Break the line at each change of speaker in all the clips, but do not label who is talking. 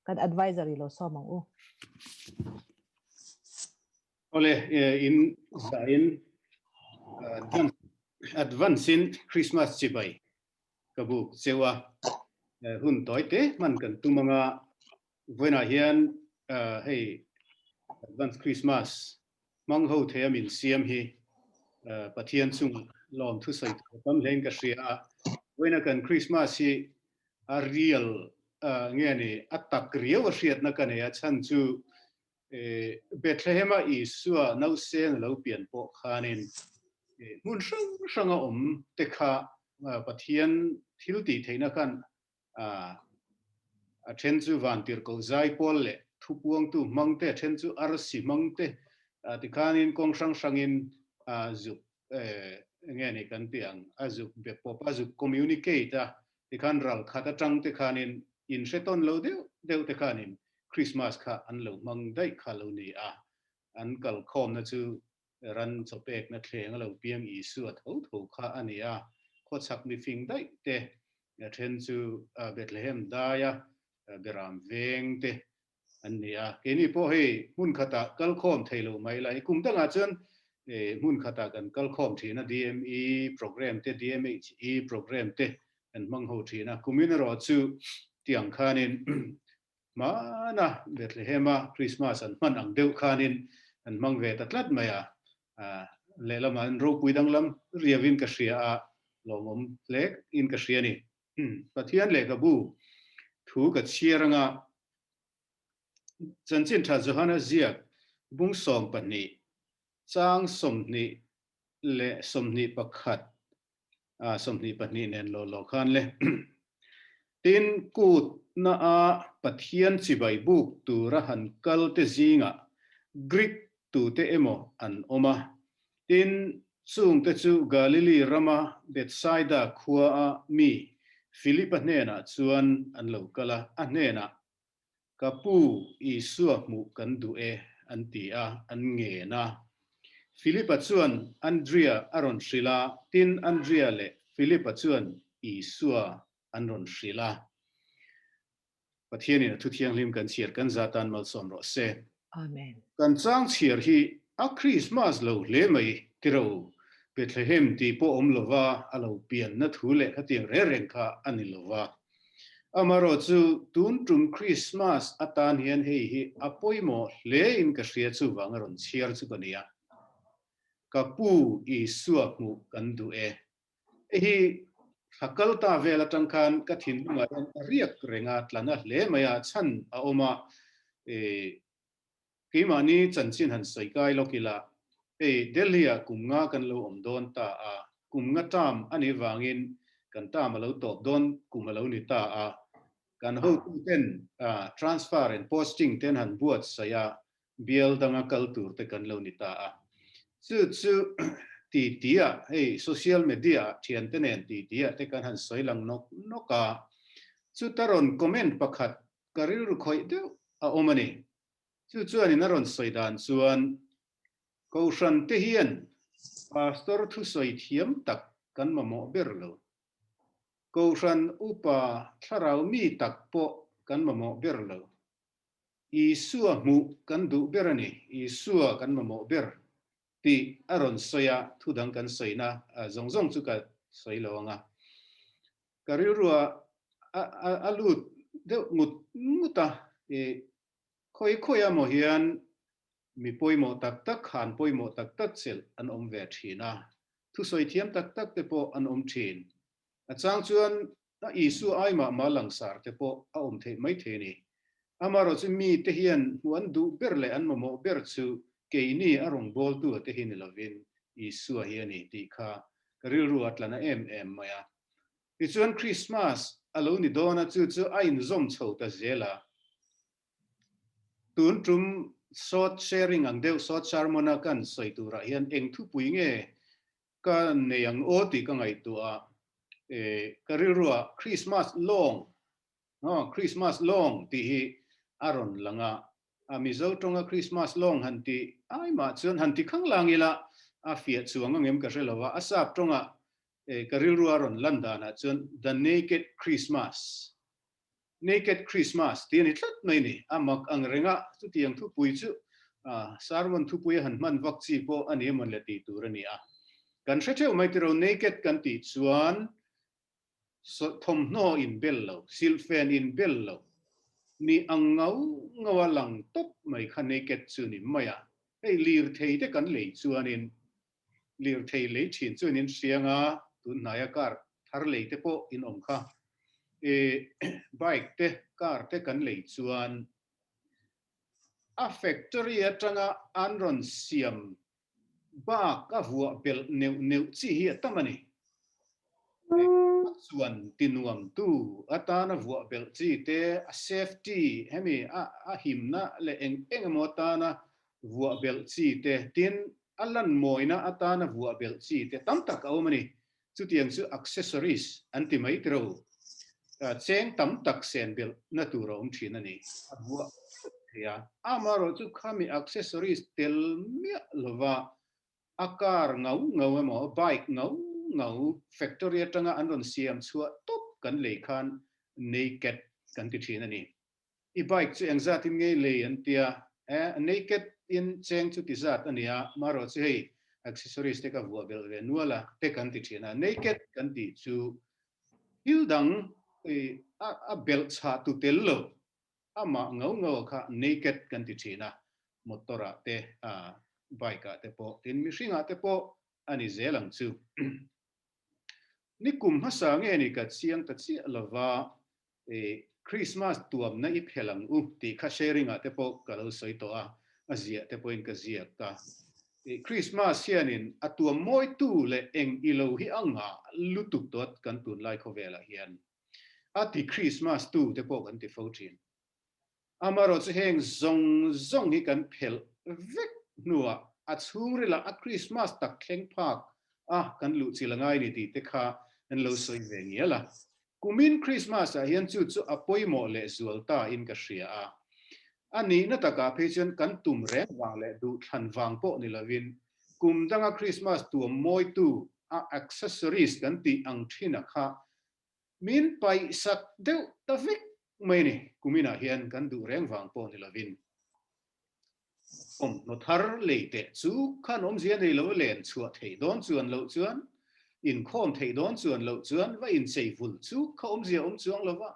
Kan advisor i lo sawm ang u.
Ole, in zain advance in Christmas chibai ka buk chewa hun toy te man kan tumanga voina hian hei advance Christmas mang ho thea min siam hi Pathian chung lawm thu soi tam hlein ka hria voina kan Christmas hi a real nge ni a tak riau a hriatna ka nei a chhan chu Bethlehem-a Isua nauseng lo pian pawh khanin hmun hrang hranga awm te kha Pathian thil tih theihna khan a then chu vantirhkoh zai pawl leh thupuangtu hmang te, a then chu arsi hmang te tikhanin kawng hrang hrangin zuk nge ni kan tih ang a zuk be pawp a zuk communicate a tikhan ral khat atang te khanin in hre tawn lo deuh deuh te khanin Christmas kha an lo hmang daih kha lo ni a, an kal khawmna chu ran chawpekna thleng a lo piang Isua tho tho kha a ni a, khawchhak mifing daih te a then chu Bethlehem daia Beram veng te an ni a, keini pawh hei hmun khatah kal khawm thei lo mai la, hei kum dangah chuan hmun khatah kan kal khawm thin a, DME program te, DMHE program te kan hmang ho thin a, kumin erawh chu tiang khanin hmana Bethlehem-a Christmas an hman ang deuh khanin an hmang ve ta tlat mai a, lehlamah an ropui danglam riauin ka hria a, lawmawm hle in ka hria a ni. Pathian lehkhabu thu ka chhiar anga Chanchin Tha Johana ziak bung 12 chang 20 leh 21 22 nen law law khan le. Tin, kut na a Pathian chibai buk tura han kal te zingah Greek tute emaw an awm a. Tin, chungte chu Galili rama Bethsaida khua a mi Philipa hnenah chuan an lo kal a, a hnenah, Ka pu, Isua hmuh kan duh e, an ti a, an ngen a. Philipa chuan Andria a rawn hrilh a, tin Andria leh Philipa chuan Isua an rawn hrilh a. Pathianin a thu thianghlim kan chhiar kan za tan malsawm rawh se.
Amen.
Kan chang chhiar hi a Christmas lo hle mai tiro, Bethlehem tih pawh awm lova a lo pianna thu leh khatiang reng reng kha a ni lova. Amarawh chu tun tum Christmas atan hian hei hi a pawimawh hle in ka hria chuvang a rawn chhiar chu ka nia. Ka pu Isua hmuh kan duh e. Hei hi thla kal ta vel atang khan ka thinlungah hian a riak reng a, tlana hle mai a, chhan a awm a, keimahni chanchin han sawi kai lawk ila, hei Delhi-ah kum nga kan lo awm dawn ta a, kum nga term a nih vangin kan term a lo tawp dawn kum a lo ni ta a, kan hotuten transfer and posting ten han buatsaih a, bial danga kal tur te kan lo ni ta a. Chu chu ti ti ah hei social media ah thian te nen ti ti ah te kan han sawi lang nawk nawk a. Chuta rawn comment pakhat ka rilru khawih deuh a awm a ni. Chu chuanin a rawn sawi dan chuan Kohhran te hian Pastor thusawi thiam tak kan mamawh ber lo. Kohhran upa thlarau mi tak pawh kan mamawh ber lo. Isua hmuh kan duh ber a ni, Isua kan mamawh ber tih a rawn sawi a, thu dang kan sawina zawng zawng chu ka sawi lo ang a. Ka rilrua a lut deuh ngut ngut a, i khawi khawi a maw hian mi pawimawh tak tak khan pawimawh tak tak chelh an awm ve thin a, thusawi thiam tak tak te pawh an awm thin. A chang chuan A Isua ai mah mah langsar te pawh a awm theih mai thei a ni. Amaherawh chu mite hian hmuh an duh ber leh an mamawh ber chu keini a rawngbawltu a te hi ni lovin Isua hi a ni tih kha ka rilru a tlana em em mai a. Tichuan Krismas a lo ni dawn a, chu chu a inzawm chho ta zel a. Tun tum short sharing ang deuh, short sermon a kan sawi turah hian eng thupui nge Ka nei ang aw tih ka ngaihtuah a, ka rilruah Christmas lawng, Christmas lawng tih hi a rawn lang a, a Mizo tawnga Christmas lawng han tih ai mah chuan han ti khang lang ila a fiah chuang ang em ka hre lo a, a sap tawnga ka rilrua rawn lan danah chuan The Naked Christmas. Naked Christmas tih a ni tlat mai ni. A mak ang renga chutiang thupui chu sermon thupui a han hman vak chi pawh a ni emawn le tih tur a ni a. Kan hre theuh mai tiro naked kan tih chuan thawmhnaw in bel lo, silhfen in bel lo, ni ang ngau ngau a lang tawp mai kha naked chu ni mai a. Hei lirthei te kan lei chuanin lirthei lei thin chuan in hriang a, tun hnaia car thar lei te pawh in awm kha. E bike te car te kan lei chuan a factory atanga an rawn siam bak a vuah belh neuh neuh chi hi a tam a ni. A chuan ti nuam tu atana vuah belh chi te, a safety hemi a himna leh eng eng emaw atana vuah belh chi te, tin a lan mawina atana vuah belh chi te tam tak a awm a ni. Chutiang chu accessories an ti mai tiro. Cheng tam tak sen belh na tur a awm thin a ni. A vuah thei a. Amaherawh chu khami accessories tel miah lova a car ngau ngau emaw bike ngau ngau factory atanga an rawn siam chhuah tawp kan lei khan naked kan ti thin a ni. I bike chu engzatin ngei lei an tia e, naked in cheng chu ti zat a nia, marawh chu hei accessories te ka vuah belh ve nual a te kan ti thin a, naked kan tih chu thil dang a belh chhah tu tel lo, amah ngau ngau a kha naked kan ti thin a, motor ah te bike ah te pawh tin mihring ah te pawh a ni zel ang chu. Nikum hmasa nge ni ka chiang ta chiah lova I Christmas tuamna i phel ang u tih kha sharing ah te pawh ka lo sawi tawh a, a ziah te pawhin ka ziak a. I Christmas hianin a tuam mawitu leh eng i lo hi a ngah lutuk tawh kan tunlai khawvelah hian. A ti Christmas tu te pawh kan ti fo thin. Amaherawhchu heng zawng zawng hi kan phelh vek hnuah a chhungrilah a Christmas tak thleng phak a kan luh chil a ngai ni tih te kha an lo sawi ve ngial a. Kumin Christmas ah hian chu chu a pawimawh leh zual ta in ka hria a. A nihna takah phei chuan kan tum reng vang leh duh thlan vang pawh ni lovin kum danga Christmas tuam mawitu a accessories kan tih ang thin a kha min paihsak deuh ta vek mai a ni. Kuminah hian kan duh reng vang pawh ni lovin Thawmhnaw thar lei teh chu khan awmzia nei lo len chhuah theih dawn chuan loh chuan, inkhawm theih dawn chuan loh chuan va inchei vul chu kha awmzia awm chuang lo va.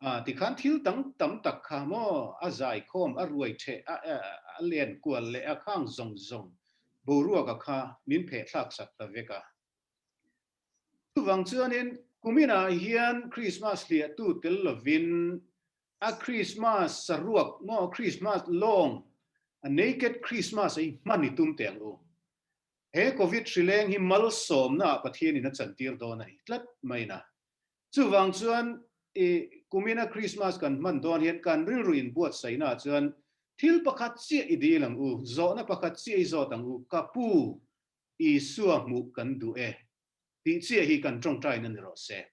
A tikhan thil dang tam tak kha maw a zaikhawm, a ruai theh, a len kual leh a khang zawng zawng boruaka kha min phehthlak sak ta vek a. Chuvang chuanin kuminah hian Krismas hliahtu tel lovin A Christmas saruak maw Christmas lawng a naked Christmas a i hman i tum teh ang u. He Covid hrileng hi malsawmna ah Pathian in a chantir dawn a ni tlat mai na. Chuvang chuan i kumina Christmas kan hman dawn hian kan rilru in buatsaihna ah chuan thil pakhat chiah i dil ang u, zawhna pakhat chiah i zawt ang u, ka pu Isua hmuh kan duh e tih chiah hi kan tawngtaina ni rawh se.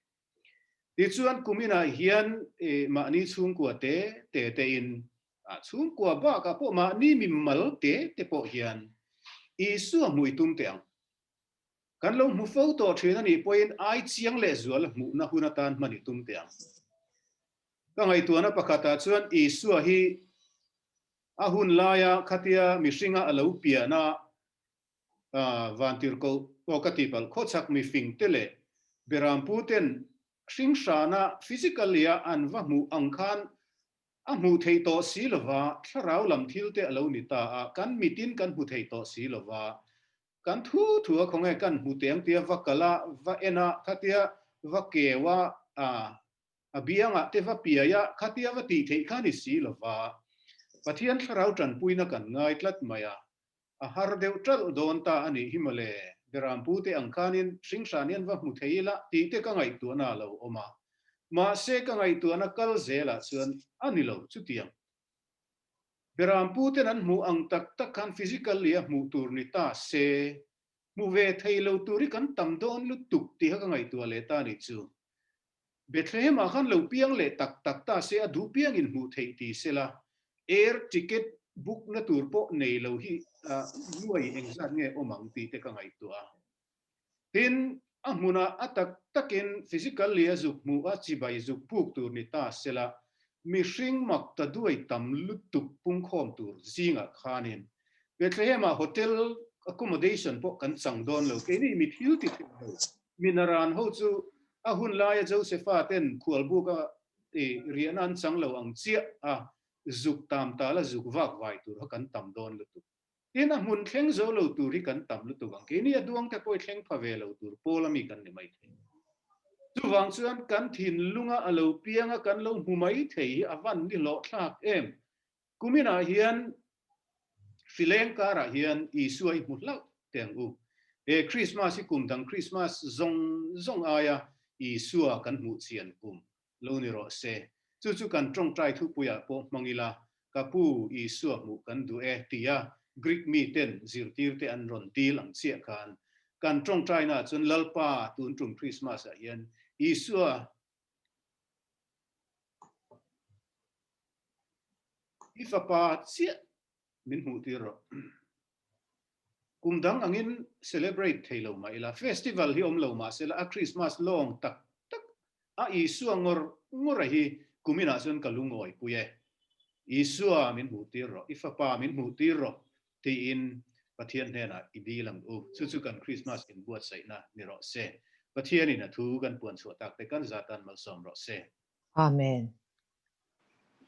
Tichuan kum inah hian mahni chhungkua te te te in, chhungkua bakah pawh mahni mimal te te pawh hian Isua hmuh i tum teh ang. Kan lo hmu fo tawh thin a nih pawhin ai chiang leh zual hmuhna hun atan hman i tum teh ang. Ka ngaihtuahna pakhatah chuan Isua hi a hun laia khatia mihringa a lo piahna Vantirhkoh pawh ka tih palh khawchhak mifing te leh Berampu ten hringhrana physically a an va hmuh ang khan a hmuh theih tawh si lova, thlarau lam thil te a lo ni ta a, kan mitin kan hmu thei tawh si lova, kan thu thu a khawnge kan hmu teng tia va kal a, va en a, khatia va keu a, a biangah te va piai a, khatia va tih theih kha ni si lova, Pathian thlarau tanpuina kan ngai tlat mai a, A har deuh ṭalh dawn ta a nih hi mawle, Berampu te ang khanin hringhran hian va hmu thei ila tih te ka ngaihtuahna a lo awm a. Mahse ka ngaihtuahna kal zelah chuan a ni lo chutiang. Berampu ten an hmuh ang tak tak khan physically a hmuh tur ni ta se, hmu ve thei lo tur hi kan tam dawn lutuk tih kha ka ngaihtuah leh ta a nih chu. Bethlehem ah khan lo piang leh tak tak ta se a duh piangin hmuh theih ti sela, air ticket book na tur pawh nei lo hi nuai engzat nge awm ang tih te ka ngaihtuah a. Tin, A hmunah a tak takin physically a zuk hmuh a chibai zuk puk tur ni ta sela, mihring mak ta duai tam lutuk pungkhawm tur zingah khanin Bethlehem-ah hotel accommodation pawh kan chang dawn lo. Keini mi thil ti thei lo, mi naran ho chu a hun laia Josepha ten khualbuka riahna an chang lo ang chiah a, zuk tam tala zuk vak vai tur kha kan tam dawn lutuk. Tin, a hmun thleng zo lo tur hi kan tam lutuk ang. Keini a duang te pawh i thleng pha ve lo tur pawl ami kan ni mai thei. Chuvang chuan kan thinlunga a lo pianga kan lo hmu mai thei hi a van ni hlawh thlak em? Kuminah hian hrileng karah hian Isua i hmu hlauh teh ang u. He Krismas hi kum dang Krismas zawng zawng aia Isua kan hmuh chian kum lo ni rawh se. Chu chu kan tawngtai thupuiah pawh hmang ila, Ka Pu, Isua hmuh kan duh e, tia Greek miten zirtirte an rawn dil ang chiah khan, kan tawngtainaah chuan Lalpa tun tum Krismas-ah hian Isua i fapa chiah min hmuh tir rawh. Kum dang angin celebrate thei lo mah ila, festival hi awm lo mah sela a Christmas lawng tak tak a Isua ngawr ngawr a hi kuminah chuan ka lungawi pui e. Isua min hmuh tir rawh, i fapa min hmuh tir rawh tiin Pathian hnenah i dil ang u. Chu chu kan Christmas inbuatsaihna ni rawh se. Pathianin a thu kan puan chhuah tak te kan zatan malsawm rawh se.
Amen.